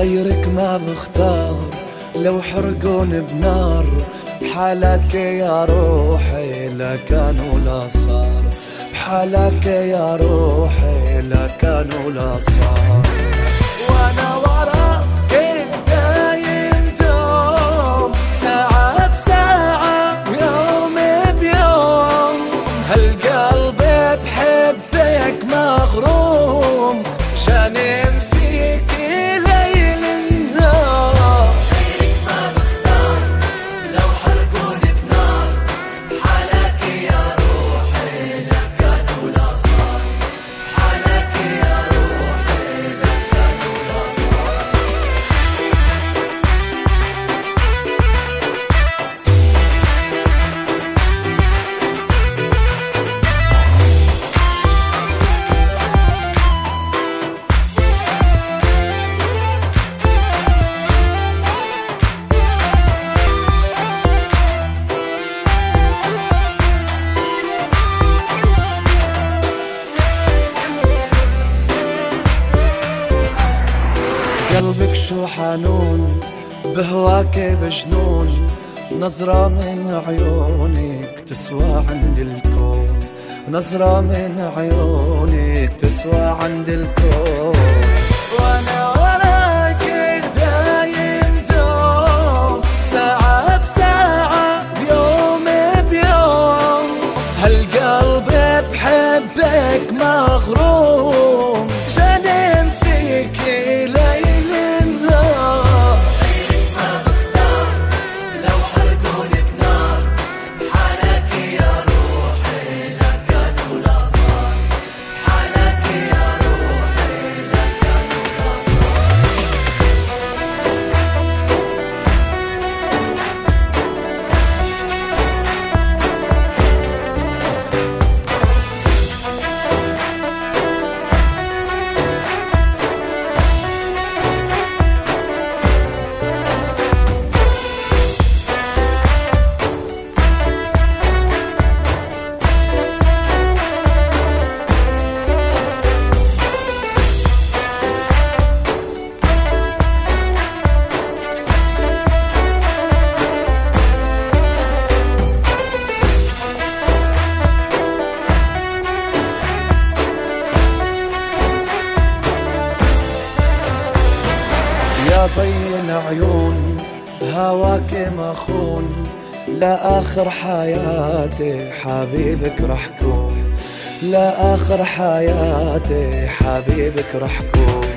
غيرك ما بختار، لو حرقون بنار بحالك يا روحي لا كان ولا صار، بحالك يا روحي لا كان ولا صار. وانا وراك دايم دوم، ساعة بساعة ويوم بيوم، هالقلب بحبك مغروم، شانم فيك ليل النهار. غيرك ما بختار، لو حرقون بنار بحالك يا روحي لا كان ولا صار، بحالك يا روحي لا كان ولا صار. قلبك شو حنون بهواك بجنون، نظرة من عيونك تسوى عند الكون، نظرة من عيونك تسوى عند الكون. وانا وراك دايم دوم، ساعة بساعة بيوم بيوم، هالقلب بحبك مغروم، جنين فيك ليل النهار. غيرك ما بختار، لو حرقون بنار بحالك يا روحي لا كان ولا صار، بحالك يا روحي لا كان ولا صار. يا ضين عيون هواك مخون، لا آخر حياتي حبيبك رح كون، لا آخر حياتي حبيبك رح كون.